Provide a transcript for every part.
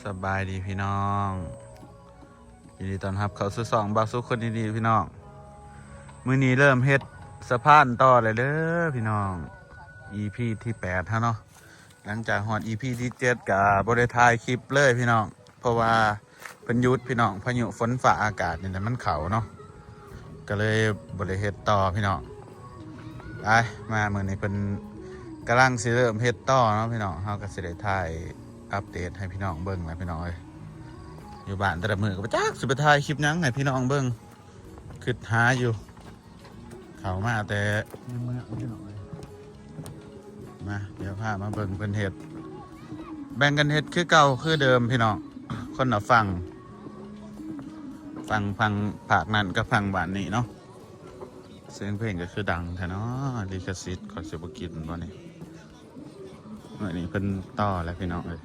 ສະບາຍດີພີ່ນ້ອງ ຍິນດີຕ້ອນຮັບເຂົ້າສູ່ຊ່ອງບ່າວສຸກຄົນດີໆ ພີ່ນ້ອງ. ມື້ນີ້ເລີ່ມເຮັດສະພານຕໍ່ແລ້ວເດີພີ່ນ້ອງ ອີພີທີແປດເຮົາເນາະ. ຫຼັງຈາກຮອດອີພີທີເຈັດກະບໍ່ໄດ້ຖ່າຍຄລິບເລີຍພີ່ນ້ອງ ເພາະວ່າເພິ່ນຢຸດພີ່ນ້ອງ ພາຍຸຝົນຟ້າອາກາດນີ້ແຫຼະມັນເຂົ້າເນາະ ກະເລີຍບໍ່ໄດ້ເຮັດຕໍ່ພີ່ນ້ອງ. ໄປ ມາມື້ນີ້ເພິ່ນກຳລັງຊິເລີ່ມເຮັດຕໍ່ເນາະພີ່ນ້ອງ ເຮົາກະຊິໄດ້ຖ່າຍອັບເດດໃຫ້ພີ່ນ້ອງເບິ່ງແຫຼະພີ່ນ້ອງເອີຍ. ຢູ່ບ້ານແຕ່ລະມື້ກະບໍ່ຈັກຊິໄປຖ່າຍຄລິບຫຍັງໃຫ້ພີ່ນ້ອງເບິ່ງ ຄຶດຫາຢູ່ ເຂົ້າມາແຕ່ໃນເມືອງພີ່ນ້ອງເອີຍ. ມາ ດຽວພາມາເບິ່ງເພິ່ນເຮັດ ແບ່ງກັນເຮັດຄືເກົ່າຄືເດີມພີ່ນ້ອງ ຄົນລະຝັ່ງ ຝັ່ງ ຝັ່ງພາກນັ້ນກັບຝັ່ງບ້ານນີ້ເນາະ. ສຽງເພງກະຄືດັງແທ້ເນາະ ລິຂະສິດ ຂ້ອຍຊິບໍ່ກິນບໍ່ນີ້. ມື້ນີ້ເພິ່ນຕໍ່ແລ້ວພີ່ນ້ອງເອີຍ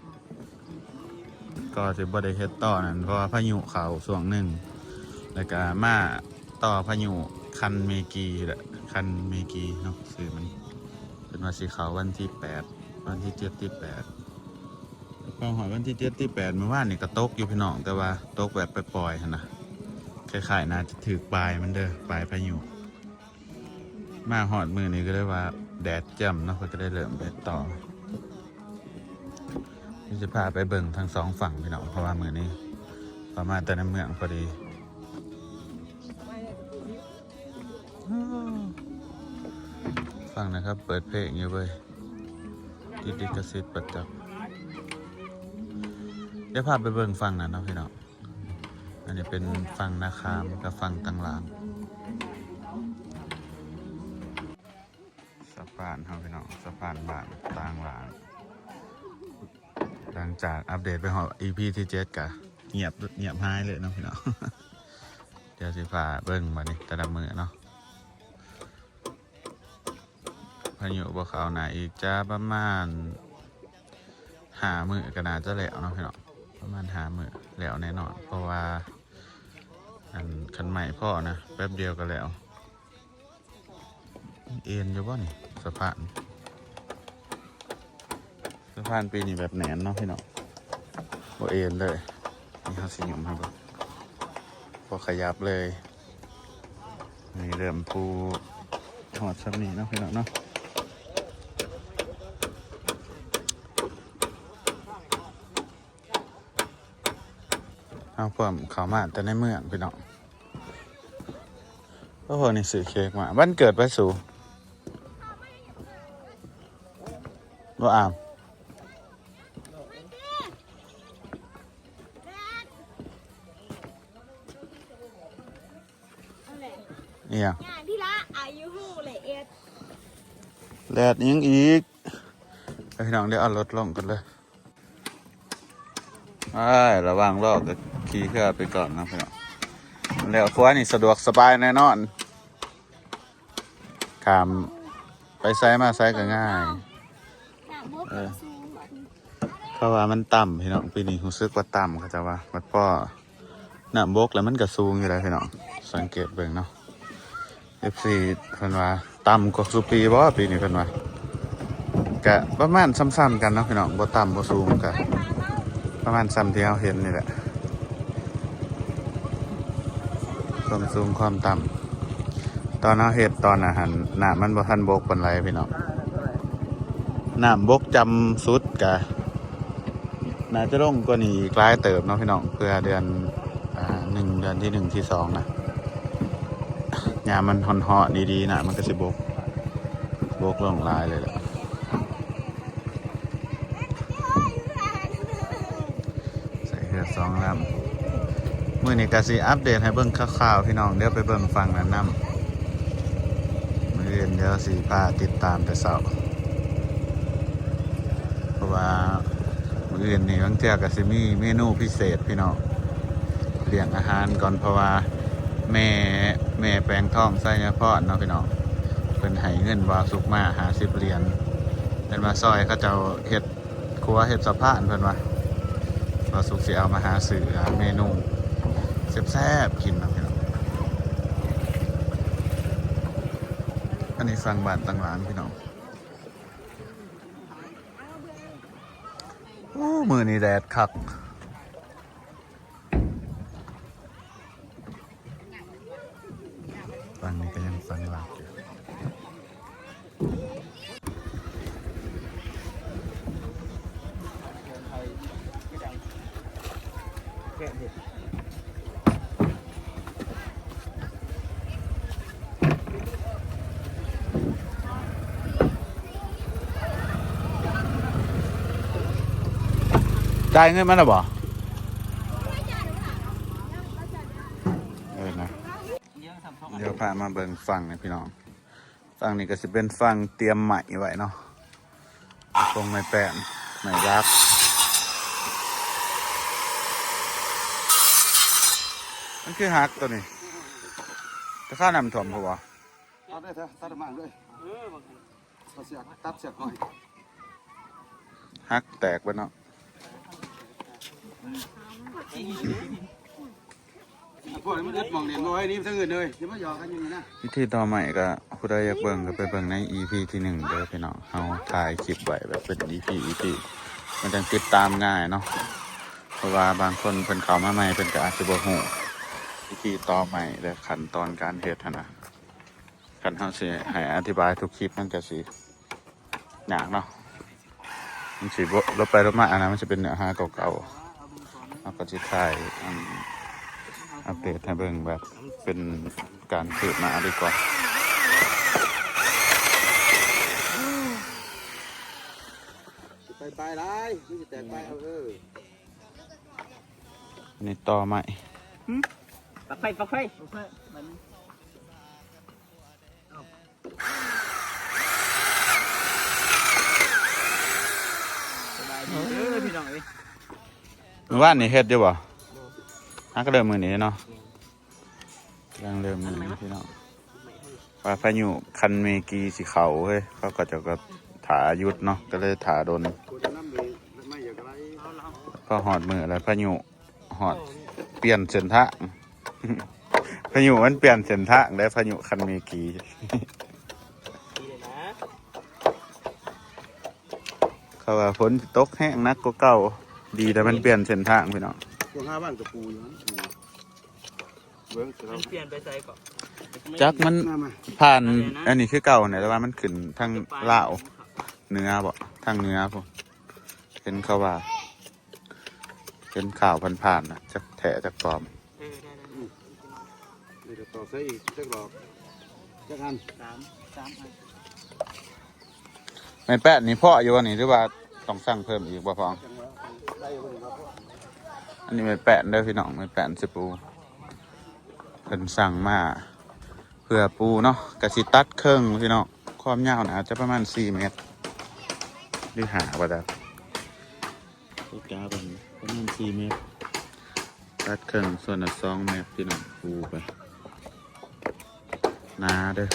ກໍຊິບໍ່ໄດ້ເຮັດຕໍ່ນັ້ນ ເພາະວ່າພາຍຸເຂົ້າຊ່ວງໜຶ່ງ ແລ້ວກະມາຕໍ່ພາຍຸຄັນເມກີແຫຼະ ຄັນເມກີເນາະ ຊື່ມັນ ເພິ່ນວ່າຊິເຂົ້າວັນທີແປດ ວັນທີເຈັດ ທີແປດ ພໍຮອດວັນທີເຈັດ ທີແປດ ມື້ວານນີ້ກະຕົກຢູ່ພີ່ນ້ອງ ແຕ່ວ່າຕົກແບບປ່ອຍໆຫັ້ນນະ ຄ້າຍໆໜ້າຈະຖືກປາຍມັນເດີ ປາຍພາຍຸ. ມາຮອດມື້ນີ້ກະເລີຍວ່າແດດແຈ່ມເນາະ ເພິ່ນກະໄດ້ເລີ່ມເຮັດຕໍ່. ດຽວຊິພາໄປເບິ່ງທັງສອງຝັ່ງພີ່ນ້ອງ ເພາະວ່າມື້ນີ້ເຮົາມາແຕ່ໃນເມືອງພໍດີ. ຟັງນະຄັບ ເປີດເພງຢູ່ເວີຍ ຕິດລິຂະສິດປະຈັກ. ດຽວພາໄປເບິ່ງຝັ່ງນັ້ນເນາະພີ່ນ້ອງ. ອັນນີ້ເປັນຝັ່ງນາຄາມກັບຝັ່ງຕ່າງລາງ ສະພານເຮົາພີ່ນ້ອງ ສະພານບ້ານຕ່າງລາງ. ຫຼັງຈາກອັບເດດໄປຮອດອີພີທີເຈັດກະງຽບ ງຽບຫາຍເລີຍເນາະພີ່ນ້ອງ. ດຽວຊິພາເບິ່ງບາດນີ້ແຕ່ລະມື້ເນາະ. ພາຍຸບໍ່ເຂົ້າໜ້າອີກຈະປະມານຫ້າມື້ກະໜ້າຈະແລ້ວເນາະພີ່ນ້ອງ ປະມານຫ້າມື້ແລ້ວແນ່ນອນ ເພາະວ່າ ອັນ ຄັນໄມ້ພໍ້ນະ ແປັບດຽວກະແລ້ວ. ເອັນຢູ່ບໍ່ນີ້ ສະພານ ສະພານປີນີ້ແບບແໜ້ນເນາະພີ່ນ້ອງ ບໍ່ເອັນເລີຍ. ນີ້ເຮົາຊິຫຍຸ່ມໃຫ້ເບິ່ງ ບໍ່ຂະຫຍັບເລີຍ. ນີ້ເລີ່ມປູຮອດຊ່ຳນີ້ເນາະພີ່ນ້ອງເນາະ. ເຮົາພວມເຂົ້າມາແຕ່ໃນເມືອງພີ່ນ້ອງ. ໂອ້ໂຫ ນີ້ຊື້ເຄ້ກມາ ວັນເກີດໃຜສູ? ບໍ່ອາມ. ອີ່ຫຍັງ? ງານທີ່ລະອາຍຸຮູ້ເລີຍເອັດ ແລດອີ່ຫຍັງອີກ? ເອີ ພີ່ນ້ອງ ດຽວເອົາລົດລົງກ່ອນເດີ. ອ້າຍ ລະຫວ່າງລໍກະຂີ່ເຮືອໄປກ່ອນເນາະພີ່ນ້ອງ. ແລ້ວຂົວນີ້ສະດວກສະບາຍແນ່ນອນ ຂ້າມໄປໃສມາໃສກະງ່າຍ. ເອີ ເພາະວ່າມັນຕ່ຳພີ່ນ້ອງ ປີນີ້ຮູ້ສຶກວ່າຕ່ຳ ເຂົາເຈົ້າວ່າ ບັດພໍນ້ຳບົກແລ້ວມັນກະສູງຢູ່ໃດ໋ພີ່ນ້ອງ ສັງເກດເບິ່ງເນາະ. ເອັຟຊີເພິ່ນວ່າຕ່ຳກວ່າສູ່ປີບໍ່ປີນີ້ ເພິ່ນວ່າ ກະປະມານຊ່ຳໆກັນເນາະພີ່ນ້ອງ ບໍ່ຕ່ຳບໍ່ສູງ ກະປະມານຊ່ຳທີ່ເຮົາເຫັນນີ້ແຫຼະ ຄວາມສູງຄວາມຕ່ຳ. ຕອນເຮົາເຮັດຕອນນັ້ນຫັ້ນ ນ້ຳມັນບໍ່ທັນບົກປານໃດພີ່ນ້ອງ ນ້ຳບົກຈຳສຸດກະ ໜ້າຈະລົງກວ່ານີ້ອີກຫຼາຍເຕີບເນາະພີ່ນ້ອງ ເພື່ອເດືອນ ອາ ໜຶ່ງ ເດືອນທີໜຶ່ງ ທີສອງນະ ຍາມມັນຮ້ອນໆດີໆນະ ມັນກະຊິບົກ ບົກລົງຫຼາຍເລີຍແຫຼະ. ໃສ່ເຮືອສອງລຳ ມື້ນີ້ກະຊິອັບເດດໃຫ້ເບິ່ງຄ່າວໆພີ່ນ້ອງ ດຽວໄປເບິ່ງຝັ່ງນັ້ນນຳ. ມື້ອື່ນດຽວຊິພາຕິດຕາມແຕ່ເຊົ້າ ເພາະວ່າມື້ອື່ນນີ້ບາງເທື່ອກະຊິມີເມນູພິເສດພີ່ນ້ອງ ລ້ຽງອາຫານກ່ອນ ເພາະວ່າແມ່ ແມ່ແປງທອງ ໄຊຍະພອນເນາະພີ່ນ້ອງ ເພິ່ນໃຫ້ເງິນບ່າວສຸກມາຫ້າສິບຫຼຽນ ເພິ່ນວ່າຊ່ອຍເຂົາເຈົ້າເຮັດ ຄົວເຮັດສະພານເພິ່ນວ່າ ບ່າວສຸກຊິເອົາມາຫາຊື້ເມນູແຊບໆກິນເນາະພີ່ນ້ອງ. ອັນນີ້ຝັ່ງບ້ານຕ່າງລາງພີ່ນ້ອງ. ໂອ້ ມື້ນີ້ແດດຄັກ จ่ายเงินมาแล้วบ่ เออนะ เดี๋ยวพามาเบิ่งฝั่งนี่พี่น้อง ฝั่งนี้ก็สิเป็นฝั่งเตรียมไม้ไว้เนาะ พวกไม้แป้น ไม้รัก มันคือหักตัวนี้ แต่ข้าวน้ำท่วมเขาบ่ ตัดได้เถอะ ตัดออกมาเลย เออ บางที เอาเสียก ตัดเสียกหน่อย หักแตกไปเนาะ พวกนี้มันเอิดหม่องเด่นบ่ไว้นี่ทั้งอื่นเลย อย่ามาหยอกกันอยู่นี่นะ วิธีต่อไม้ก็ ผู้ใดอยากเบิ่งก็ไปเบิ่งใน อีพี ที่หนึ่งเด้อพี่น้อง เฮาถ่ายคลิปไว้แบบเป็น อีพี อีพี มันจั่งติดตามง่ายเนาะ เพราะว่าบางคนเพิ่นเข้ามาใหม่ เพิ่นก็อาจสิบ่ฮู้วิธีต่อไม้ และขั้นตอนการเฮ็ดหั้นนะ คันเฮาสิให้อธิบายทุกคลิปมันก็สิยากเนาะ มันสิบ่ ลบไปลบมา อันนั้นมันสิเป็นเนื้อหาเก่าๆ เฮาก็สิถ่าย อัน อัปเดตให้เบิ่งแบบเป็นการคืบหน้าดีกว่า ไปปลายหลาย มันสิแตกปลายเอา เออ นี่ต่อไม้ หึ ปักไฟ ปักไฟ ปักไฟ บัดนี้ สบายดีเด้อพี่น้องเอ้ย มื้อวานนี่เฮ็ดอยู่บ่ หากะเริ่มมื้อนี้เนาะ กำลังเริ่มมื้อนี้พี่น้อง ว่าพายุคันเมกีสิเข้าเฮ้ย เขาก็เจ้าก็ถ่าหยุดเนาะ ก็เลยถ่าโดน พอฮอดมื้อแล้วพายุ ฮอด เปลี่ยนเส้นทาง พายุมันเปลี่ยนเส้นทางได้ พายุคันเมกี เขาว่าฝนสิตกแฮงหนักกว่าเก่า ดีแต่มันเปลี่ยนเส้นทางพี่น้อง ช่วงห้าวันกับปูอยู่นะ เบิ่งสิ มันเปลี่ยนไปไสก่อน จักมัน มามา ผ่าน อันนี้คือเก่าเนี่ย แต่ว่ามันขึ้นทางลาว เหนือบ่ ทางเหนือพุ้น เห็นเขาว่า เห็นข่าวผ่านๆ น่ะ จักแท้จักปลอม เออ ได้ๆ อืม นี่ก็ต่อใส่อีกจักดอก จักอัน สาม สามอัน ไม้แป้นนี่พออยู่บ่นี่ หรือว่าต้องสั่งเพิ่มอีกบ่พอง จังหวะได้อยู่บ่นี่ครับ อันนี้ไม้แป้นเด้อพี่น้อง ไม้แป้นสิปู เพิ่นสั่งมาเพื่อปูเนาะ ก็สิตัดครึ่งพี่น้อง ความยาวน่าจะประมาณสี่เมตร หรือห้าบ่จัก ก็กะเบิ่งประมาณสี่เมตร ตัดครึ่ง ส่วนละสองเมตรพี่น้อง ปูไป หนาเด้อ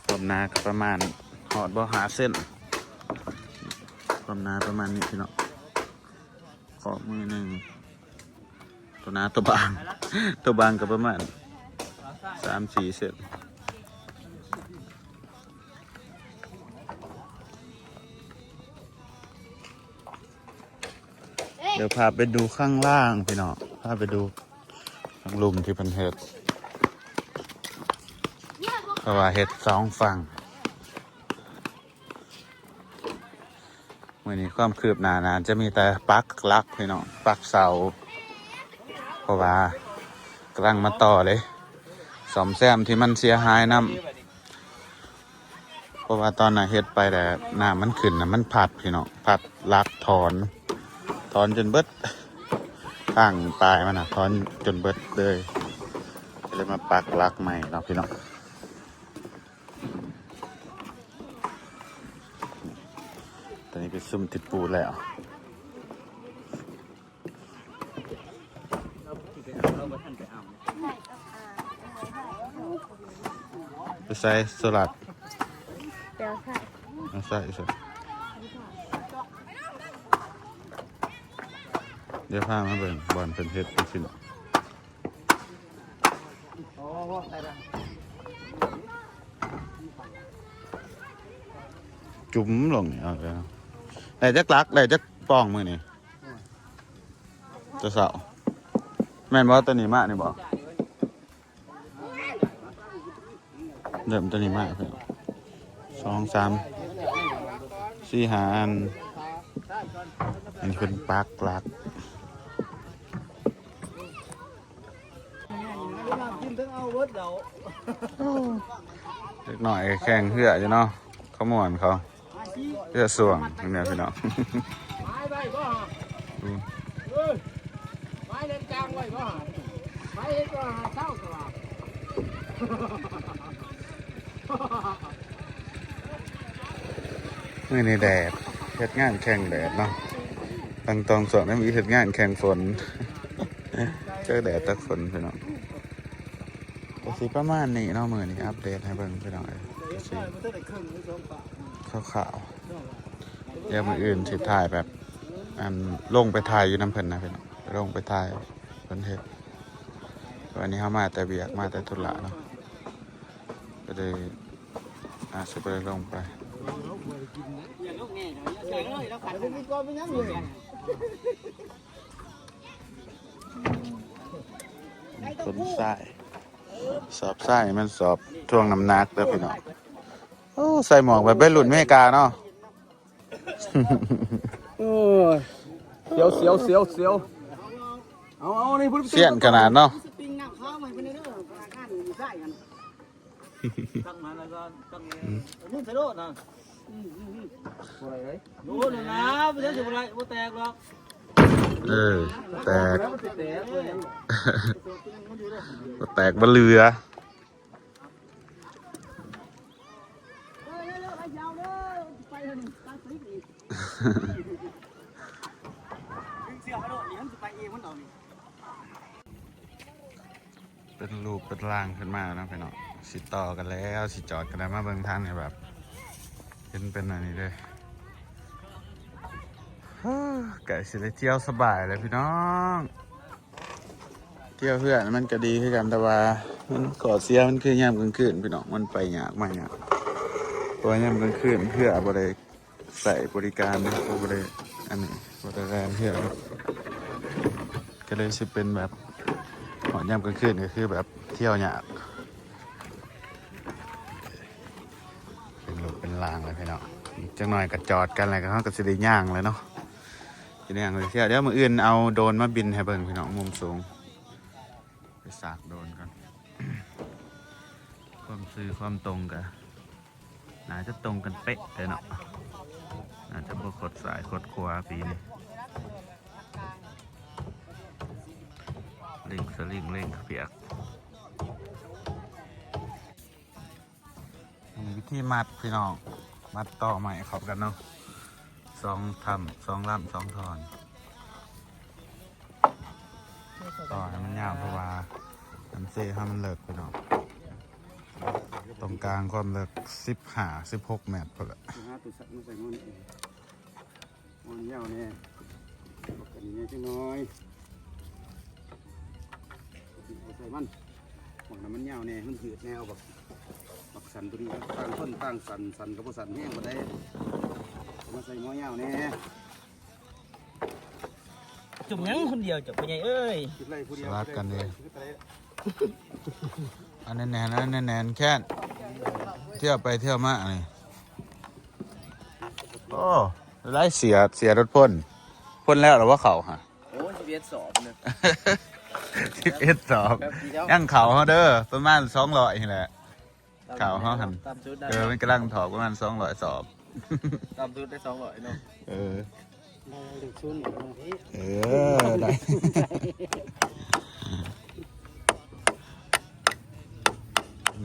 ความหนาก็ประมาณ ฮอดบ่ ห้าเซน ความหนาประมาณนี้พี่น้อง ขอบมือหนึ่ง ตัวหนาตัวบาง ตัวบางก็ประมาณสามสี่เซน เดี๋ยวพาไปดูข้างล่างพี่น้อง พาไปดูข้างลุ่มที่เพิ่นเฮ็ด เพราะว่าเฮ็ดสองฝั่ง มื้อนี้ความคืบหน้าน่าจะมีแต่ปักหลักพี่น้อง ปักเสา เพราะว่ากำลังมาต่อเลย ซ่อมแซมที่มันเสียหายนำ เพราะว่าตอนน่ะเฮ็ดไปแล้วน้ำมันขึ้นน่ะ มันพัดพี่น้อง พัดหลักถอน ถอนจนเบิด ทางปลายมันน่ะ ถอนจนเบิดเลย ก็เลยมาปักหลักใหม่เนาะพี่น้อง ตอนนี้ก็ซุ่มติดปูแล้ว ไปใส่สลัด เดี๋ยวใส่ เอาใส่ใส่ เดี๋ยวพามาเบิ่งบ่อนเพิ่นเฮ็ดจังซี่เนาะ จุ่มลงนี่ เอาแล้ว ได้จักหลัก ได้จักปองมื้อนี้ แต่เช้า แม่นบ่ ตัวนี้มานี่บ่ เริ่มตัวนี้มา สอง สาม สี่ ห้า อัน อันนี้เป็นปักหลัก ເດັກນ້ອຍແຂ່ງເຮືອຢູ່ເນາະ ຂະມວນເຂົາ ເຮືອຊ່ວງນີ້ພີ່ນ້ອງ. ມື້ນີ້ແດດ ເຮັດງານແຂ່ງແດດເນາະ. ຕັ້ງຕອງຊ່ວງນັ້ນມີເຮັດງານແຂ່ງຝົນ ເຈີແດດກັບຝົນພີ່ນ້ອງ. ກໍຊິປະມານນີ້ເນາະ ມື້ນີ້ອັບເດດໃຫ້ເບິ່ງພີ່ນ້ອງເອີຍ ກໍຊິຄ່າວໆ. ດຽວມື້ອື່ນຊິຖ່າຍແບບ ອັນ ລົງໄປຖ່າຍຢູ່ນຳເພິ່ນນະພີ່ນ້ອງ ລົງໄປຖ່າຍເພິ່ນເຮັດ. ວັນນີ້ເຮົາມາແຕ່ວຽກ ມາແຕ່ທຸລະເນາະ ກໍເລີຍອາດຊິບໍ່ໄດ້ລົງໄປ. ຂົນຊາຍ ສອບຊາຍ ແມ່ນສອບຖ່ວງນ້ຳໜັກເດີພີ່ນ້ອງ. ໂອ້ ໃສ່ໝວກແບບໄວລຸ້ນເມກາເນາະ. ໂອ້ຍ ສຽວ ສຽວ ສຽວ ສຽວ. ເອົາ ເອົາ ນີ້ ຜູ້ ຊຽນຂະໜາດເນາະ. ຕັ້ງມາແລ້ວກໍຕັ້ງ ອືມ ຍິງໃສ່ໂລດນະ. ອືມ ບໍ່ໄດ້ເລີຍ ໂອ້ ນັ້ນນະ ບໍ່ໄດ້ ຊິບໍ່ໄດ້ ບໍ່ແຕກດອກ. ເອີ ແຕກ ແຕກ ບໍ່ແຕກບໍ່ເຫຼືອ. ເປັນຮູບເປັນຮ່າງຂຶ້ນມາເນາະພີ່ນ້ອງ. ຊິຕໍ່ກັນແລ້ວ ຊິຈອດກັນແລ້ວ. ມາເບິ່ງທາງນີ້ແບບເຫັນເປັນອັນນີ້ເດ້. ໃກ້ຊິໄດ້ທ່ຽວສະບາຍແລ້ວພີ່ນ້ອງ. ທ່ຽວເຮືອມັນກໍດີຄືກັນ ແຕ່ວ່າມັນ ຂໍ້ເສຍມັນຄືຍາມກາງຄືນພີ່ນ້ອງ ມັນໄປຍາກມາຍາກ. ເພາະວ່າຍາມກາງຄືນເຮືອບໍ່ໄດ້ໃຊ້ບໍລິການ ບໍ່ໄດ້ອັນນີ້ ບໍ່ໄດ້ແລ່ນເຮືອ ກໍເລີຍຊິເປັນແບບ ຮອດຍາມກາງຄືນກໍຄືແບບທ່ຽວຍາກ. ເປັນລົດເປັນລາງແລ້ວພີ່ນ້ອງ. ອີກຈັກໜ້ອຍກໍຈອດກັນແລ້ວ ກໍເຮົາກໍຊິໄດ້ຍ່າງແລ້ວເນາະ. ຊິໄດ້ຍ່າງໄປທ່ຽວ. ດຽວມື້ອື່ນເອົາໂດຣນມາບິນໃຫ້ເບິ່ງພີ່ນ້ອງ ມຸມສູງ. ໄປສາກໂດຣນກ່ອນ. ຄວາມຊື່ຄວາມຕົງກໍໜ້າຈະຕົງກັນເປະເລີຍເນາະ. ໜ້າຈະບໍ່ຄົດຊ້າຍຄົດຂວາປີນີ້. ເລັ່ງສະລິງ ເລັ່ງຂະປຽກ. ນີ້ວິທີມັດພີ່ນ້ອງ ມັດຕໍໄມ້ເຂົ້າກັນເນາະ ສອງທຳ ສອງລຳ ສອງທ່ອນ ຕໍ່ໃຫ້ມັນຍາວ ເພາະວ່າອັນເຊເຮົາມັນເລິກພີ່ນ້ອງ ຕົງກາງຄວາມເລິກສິບຫ້າ ສິບຫົກແມັດພຸ້ນແຫຼະ. ຫາຕົວສັກມາໃສ່ໝໍ້ນີ້ ໝໍ້ຍາວແດ່ ບັກອັນນີ້ໃຫຍ່ຈັກໜ້ອຍ ເອົາໃສ່ມັນ ໝໍ້ນັ້ນມັນຍາວແດ່ ມັນຍືດແນວ ບັກ ບັກສັນຕົວນີ້ ຕ່າງຄົນຕ່າງສັນ ສັນກໍບໍ່ສັນແຮງປານໃດ ເອົາມາໃສ່ໝໍ້ຍາວແດ່. ຈຸ່ມຫຍັງຄົນດຽວເຈົ້າ ພໍ່ໃຫຍ່ເອີຍ ສະລັບກັນເດ້. ອັນແໜ້ນໆ ອັນແໜ້ນໆ ແຄ້ນ ທ່ຽວໄປທ່ຽວມານີ້. ໂອ້ ຫຼາຍເສຍ ເສຍລົດພົ່ນ ພົ່ນແລ້ວລະວ່າເຂົ້າຫະ? ໂອ້ ສິບເອັດສອບເນາະ ສິບເອັດສອບ ຍັງເຂົ້າເຮົາເດີ ປະມານສອງຮ້ອຍນີ້ແຫຼະ ເຂົ້າເຮົາຫັ້ນ. ເອີ ມັນກຳລັງຖອກປະມານສອງຮ້ອຍສອບ ຕ່ຳສຸດໄດ້ສອງຮ້ອຍເນາະ. ເອີ ເອີ ໄດ້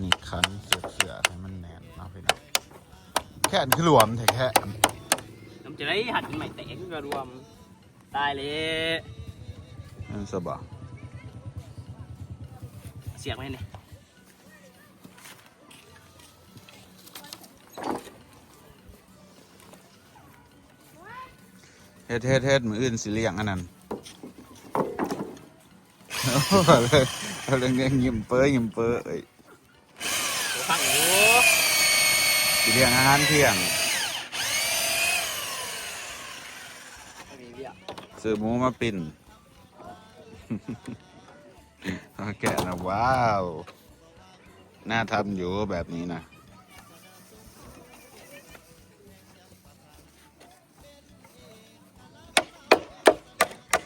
ນີ້ຂັນເສືອກເສື້ອໃຫ້ມັນແໜ້ນເນາະພີ່ນ້ອງ. ແຂນຄືຫຼວມແທ້ແຂນ ນ້ຳຈະໄດ້ຫັດໄມ້ແຕກຄືກະລວມ ຕາຍແລ້ວ. ແມ່ນຊະບໍ? ສຽກໄວ້ນີ້ ເຮັດ ເຮັດ ເຮັດ ມື້ອື່ນຊິລ້ຽງອັນນັ້ນ. ເອົາເລີຍ ຍິ້ມເປີ ຍິ້ມເປີ ເອີຍ ຟັງຢູ່ ຊິລ້ຽງອາຫານທ່ຽງ ມີວຽກ ຊື້ໝູມາປີ້ນ ເອົາແກະນະ ວ້າວ ໜ້າທຳຢູ່ແບບນີ້ນະ.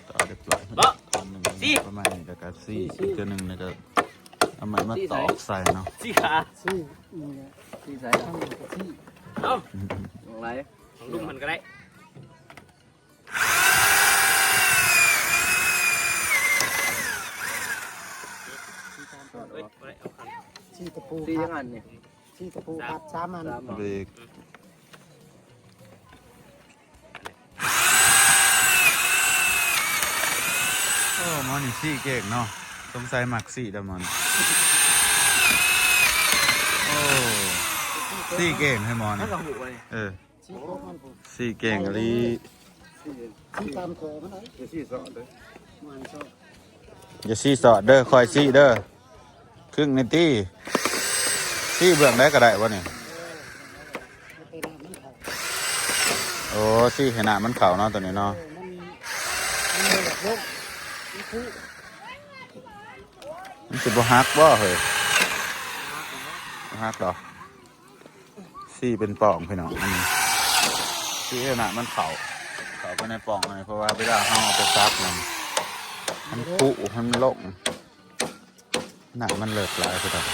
ຕໍ່ຮຽບຮ້ອຍ ບະ ອັນໜຶ່ງ ສີ່ ປະມານນີ້ ແລ້ວກະສີ່ ສີ່ ອີກເທື່ອໜຶ່ງ ແລ້ວກະເ ເອົາໄມ້ມາຕອກໃສ່ເນາະ ຊີ້ຂາ ຊີ້ນີ້ແຫຼະ ຊີ້ໃສ່ ທາງນີ້ກໍຊີ້ ເອົ້າ ອືມ ຂອງໃດ ຂອງລຸງມັນກໍໄດ້ ເອີຍ ບໍ່ໄດ້ເອົາຄັນ ຊີ້ຕະປູ ຊີ້ຈັກອັນນີ້ ຊີ້ຕະປູ ສາມ ພັດສາມອັນ ສາມອັນ ເບຣກ ໂອ້ ໝໍນີ້ຊີ້ເກັ່ງເນາະ ສົງໄສມັກຊີ້ດອກໝໍນີ້ ໂອ້ ຊີ້ເກັ່ງໃຫ້ໝໍນີ້ ມັນກໍຮູ້ເວີຍ ເອີ ຊີ້ເກັ່ງອີ່ຫຼີ ຊີ້ຕາມຂໍມັນໄດ໋ ຊີ້ສອດເດີ ບໍ່ໃຫ້ສອດ ຢ່າຊີ້ສອດເດີ ຄ່ອຍຊີ້ເດີ ຄຶ່ງນີ້ຕິ ຊີ້ເບື້ອງໃດກໍໄດ້ບໍ່ນີ້ ໂອ້ ຊີ້ໃຫ້ນ້ຳມັນເຂົ້າເນາະ ໂຕນີ້ເນາະ ມັນ ມັນບໍ່ຢາກລົງ ມັນຄຸ ມັນຊິບໍ່ຫັກບໍ່ເຮີ້ຍ ບໍ່ຫັກດອກ ຊີ້ເປັນປ່ອງພີ່ນ້ອງ ອັນນີ້ ຊີ້ໃຫ້ນ້ຳມັນເຂົ້າ ເຂົ້າໄປໃນປ່ອງນີ້ ເພາະວ່າເວລາເຮົາເອົາໄປສັກນັ້ນ ມັນຄຸ ມັນລົງ ນ້ຳມັນເລິກຫຼາຍຄືກັນ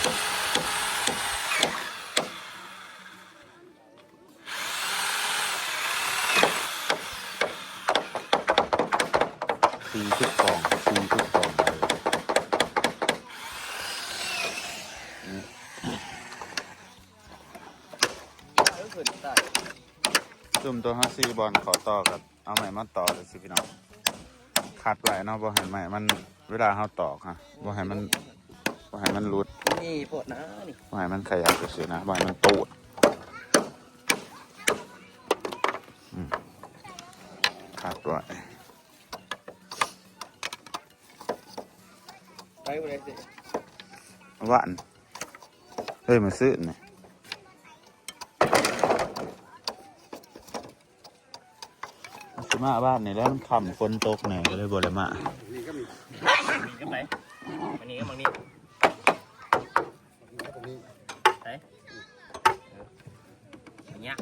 ສີ່ສິບຟອງ ສີ່ສິບຟອງ ນີ້ ຊຸມໂຕເຮົາສີ່ບ່ອນເຂົ້າຕໍ່ກັນ ເອົາໄມ້ມາຕອກຈັ່ງຊີ້ພີ່ນ້ອງ ຂັດໄວ້ເນາະ ບໍ່ໃຫ້ໄມ້ມັນ ເວລາເຮົາຕອກຮະ ບໍ່ໃຫ້ມັນ ບໍ່ໃຫ້ມັນຫຼຸດ ນີ້ໂພດນະນີ້ ບໍ່ໃຫ້ມັນຂະຫຍັບຊື່ໆນະ ບໍ່ໃຫ້ມັນຕູດ ອືມ ຂັດໄວ້ ໄປບໍ່ໄດ້ຕິ ວານ ເອີຍ ມາຊື້ນີ້ ຊິມາບ້ານນີ້ແຫຼະ ມັນຄ່ຳຝົນຕົກແດ່ ກໍເລີຍບໍ່ໄດ້ມາ ນີ້ກໍໄປ ອັນນີ້ກໍບັກນີ້ ໄປ ເອີ ອັນເນີ້ຍ